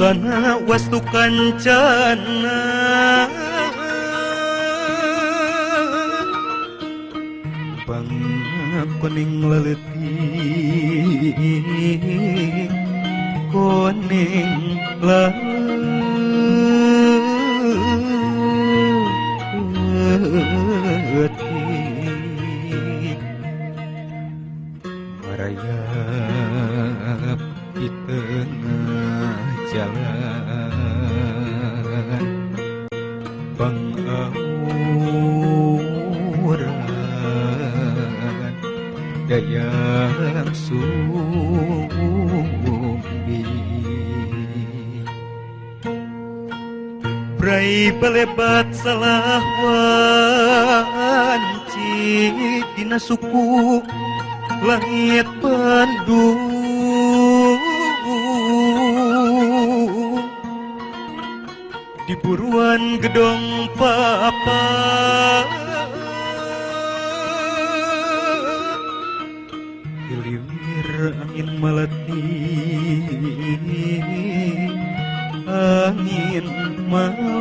Buana wastu kancana bang kuning leletik kuning leletik merayap di tengah jalan bangauran dayang sumbi brai belebat salah wanci dina suku langit Bandung di buruan gedong papa hiliwir angin melati angin melati.